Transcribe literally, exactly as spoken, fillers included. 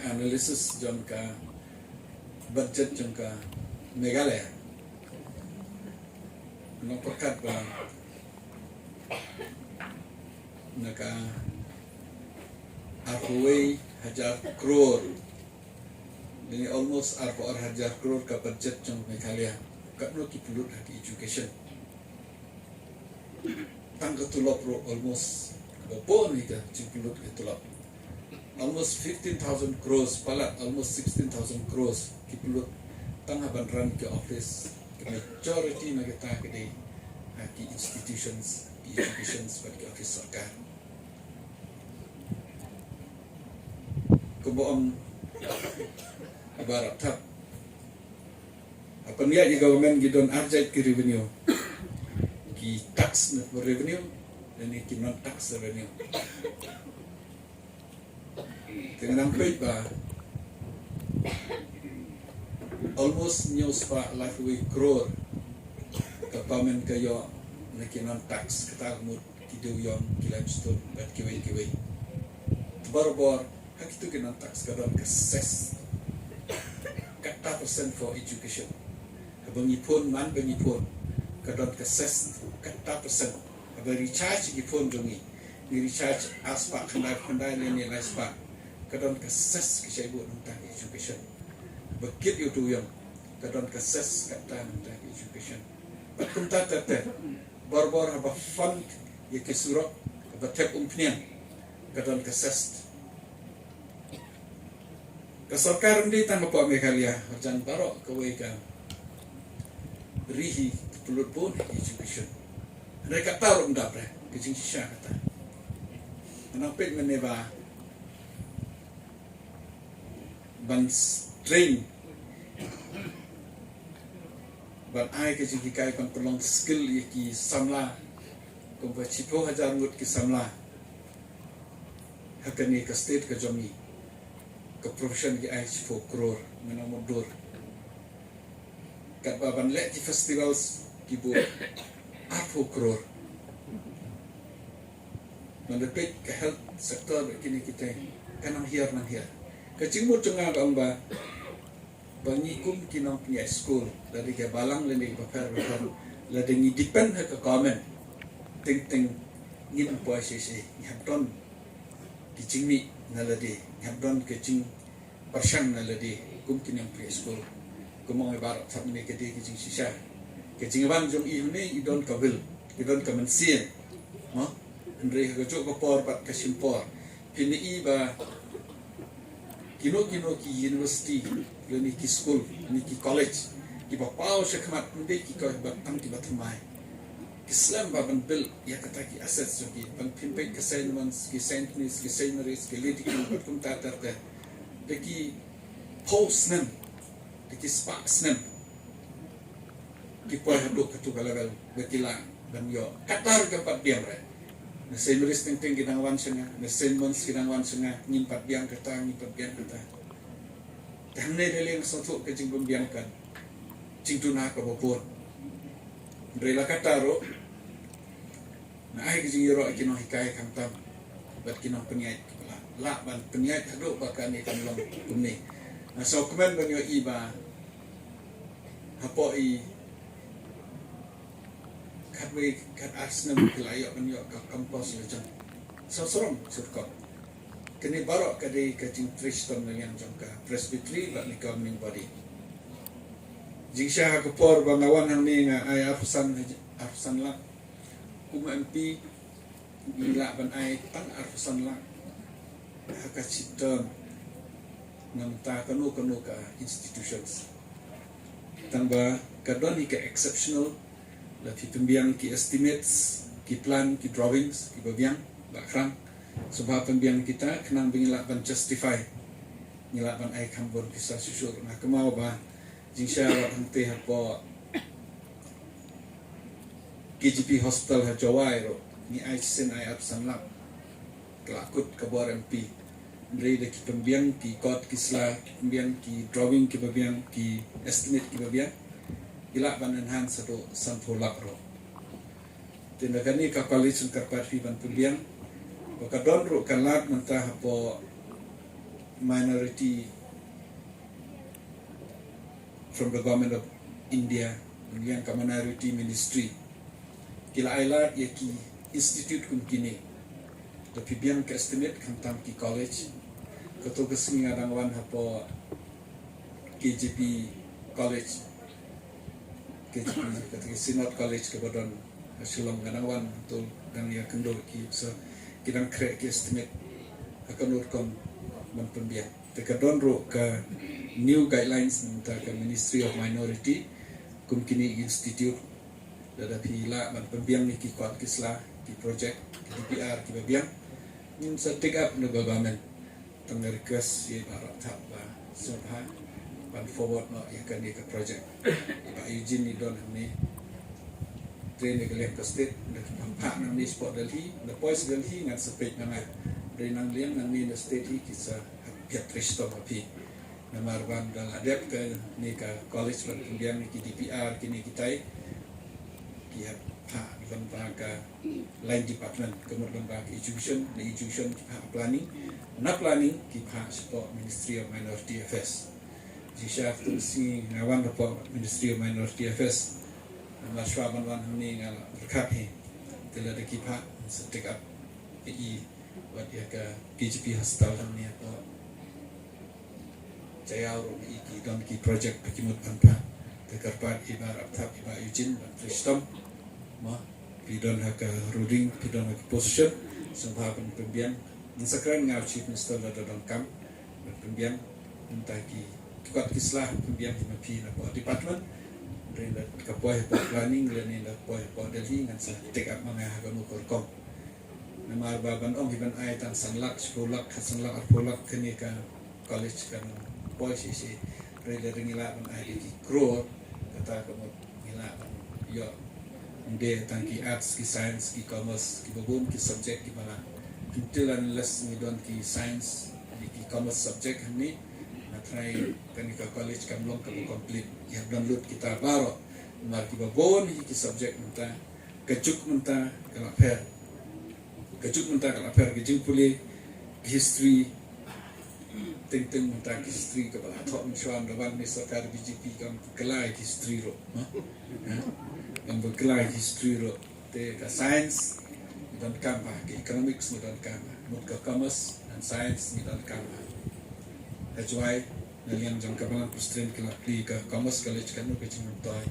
Analysis jong ka budget jong ka Meghalaya, nga pyrkhat ba na ka arphew wei hajar klur, ini almost arphew ar hajar klur ka budget jong Meghalaya. Katno ki pynlut ha ki education? Tang ka tulop ruh almost, kaba bun hi ka jingpynlut ka tulop. Almost fifteen thousand crores, palat almost sixteen thousand crores ki pynlut tang ha ban run ki office. Ka majority na kita ka dei ha ki institutions, ki educations bad ki office sorkar. Kumba ong i Bah Rapthap, ha pynïaid ïa government ki don ar jait ki revenue. Ki tax revenue, lane ki non tax revenue. Te nga nang peit ba almost hynñiew spah laiphew wei klur ka payment ka ïoh na ki non tax, kata ka mut ki dieng, ki limestone bad kiwei kiwei. Te barabor ha kitu ki non tax ka don ka cess, kata percent for education. Haba ngi phone, man ba ngi phone, ka don ka cess kata percent. Haba recharge ki phone jong ngi, ngi recharge ar spah khyndai khyndai lane lai spah, ka don ka cess ki shai buh nangta ki education. Haba kit ïa u dieng, ka don ka cess kata nangta ki education. Bad kumta ter ter, barabor haba fund ïa ki surok, haba thep umphniang, ka don ka cess. Ka sorkar ym dei tang hapoh Meghalaya, hajan baroh kawei ka ri hi ka pynlut bun ha education. Hynrei kata ruh ym dap re, ka jingshisha kata. Nga nang peit mynne ba ban train, ban ai ka jinghikai, ban pynlong skill ïa ki samla, kumba shiphew hajar ngut ki samla ha kane ka state ka jong ngi. Ka profession ki ai shiphew klur, mynno mutdur. Katba ban leh ki festivals ki buh arphew klur. Ban da peit ka health sector, kine kita ka nang hiar nang hiar. Ka jingmut jong nga ka ong ba, ba ngi kum ki nongpynïaid skul, lada ki balang lane ki bapher bapher, lada ngi depend ha ka government, teng teng ngim poi shisha. Ngi hap don ki jingmih na lade, ngi hap don ki jingpyrshang na lade kum ki nongpynïaid skul. Kum ong i Bah Rapthap mynne, ka dei ka jingshisha. Ka jingwan jong i hangne, i don ka will, i don ka mynsiem, mo? Hynrei ha kajuh ka por bad ka shim por, phin ïohi ba kino kino ki university, lane ki skul, lane ki college, kiba paw shakhmat, ym dei ki college ba tang kiba thymmai, ki slem ba ban build ïa kita ki assets jong ki. Ban peit ka Saint Mons, ki Saint Denis, ki Saint Mary's, ki Lady Kim bad kumta ter ter, da ki phew snem, da ki spah snem ki poi haduh kato ka level ba ki lah ban ïoh. Kata ruh kam pat biang re. Na Saint Mary's teng teng ki dang wan sha nga, na Saint Mons ki dang wan sha nga, ngim pat biang kata, ngim pat biang kata. Te hangne lei lei nga sngewthuh ka jingbym biang ka jingduna kaba bun. Hynrei la kata ruh, nga ai ka jingïaroh ïa ki nonghikai khamtam bad ki nongpynïaid kiba lah, lah ban pynïaid haduh ba kane kan long kumne. Nga sngewkmen ban ïohi ba hapoh i khatwei khatar snem ki la ïoh ban ïoh ka campus la jong. Sngewsarong syrkot. Kane baroh ka dei ka jingtrei shitom na liang jong ka Presbytery bad ka governing body. Jingshisha ha ka por ba nga wan hangne nga ai arphew san, arphew san lak. Kum u M P ngi lah ban ai tang arphew san lak ha ka shi term na bynta kano kano ka institutions. Tang ba ka don hi ka exceptional, la phi pynbiang ki estimates, ki plan, ki drawings kiba biang, Bah Khrang. Sngewbha pynbiang kita khnang ba ngi lah ban justify, ngi lah ban ai kham bun pisa shuh shuh. Nga kynmaw ba jingshisha wat hangtei hapoh K G P Hospital ha Jowai ruh ngi ai shisien, ai arphew san lak. Ka la kut ka bor M P. Hynrei da ki pynbiang ki kot ki sla, ki pynbiang ki drawing kiba biang, ki estimate kiba biang, ki lah ban enhance haduh sanphew lak ruh. Te na kane ka college nga kyrpad phi ban pynbiang ba ka don ruh ka lad mynta hapoh Minority from the Government of India, liang ka Minority Ministry, ki la ai lad ïa ki institute kum kine. Da phi biang ka estimate khamtam ki college. Kato ka sngi nga dang wan hapoh K J P College, K J P, kata ka Synod College kaba don ha Shillong, nga dang wan, to dang ïa kynduh ki, so ki dang khreh ki estimate ha ka nud kong ban pynbiang. Te ka don ruh ka new guidelines mynta ka Ministry of Minority kum kine institute, lada phi lah ban pynbiang ïa ki kot ki sla, ki project, ki D P R kiba biang, ngin sa take up na government. Tang request ïa i Bah Rapthap ba sngewbha ban forward noh ïa kane ka project. I Bah Eugene i don hangne. Te na ka liang ka state, na ka phah nangne shapoh Delhi, na poi sha Delhi ngan sa peit nangne. Hynrei na liang nangne na state hi ki sa hap phet trei shitom ha phi. Namar ba da la dep kane ka college ban pynbiang ïa ki D P R kine kitai, ki hap phah lyngba ka line department, ka mut lyngba ka education, na education ki phah planning, na planning ki phah shapoh Ministry of Minority Affairs. Jingshisha tu sngi nga wan hapoh Ministry of Minority Affairs. Namar shuwa ban wan hangne nga la pyrkhat hi. Te lada ki phah, sa take up ïa i wat ïa ka K J P Hostel hangne hapoh Jaïaw ruh, i ki don ki project ba ki mut ban phah. Te kyrpad i Bah Rapthap, i Bah Eugene ban trei shitom. Mo, phi don ha ka ruling, phi don ha ka position, sngewbha ban pynbiang. Ngin sa kren, nga u Chief Minister lada donkam ban pynbiang. Mynta ki kot ki sla pynbiang hi ma phi na ka department. Hynrei lada ka poi hapoh planning lane lada ka poi hapoh Delhi, ngan sa take up ma nga ha kano ka rukom. Namar ba ban ong hi ban ai tang san lak, shiphew lak, san lak, arphew lak kane ka college kan poi shisha. Hynrei lada ngi lah ban ai da ki crore, kata ka mut ngi lah ban ïoh ym dei tang ki arts, ki science, ki commerce, kiba bun ki subject kiba lah. Until unless ngi don ki science, ki commerce subject hangne, nga tharai kane ka college kam long kaba complete. Ïa don lut kita baroh. Namar kiba bun hi ki subject mynta, ka juk mynta ka la pher. Ka juk mynta ka la pher, ka jingpule history. Teng teng mynta ka history kaba la thoh mynshuwa, da wan ne sorkar B J P kam kylla history ruh, ha? Ha? Kam kylla history ruh. Te ka science ngi donkam bha, ka economics ngi donkam bha, mut ka commerce and science ngi donkam bha. That's why na liang jong ka Balang Presbyterian ki la plie ka Commerce College, kano ka jingmyntoi.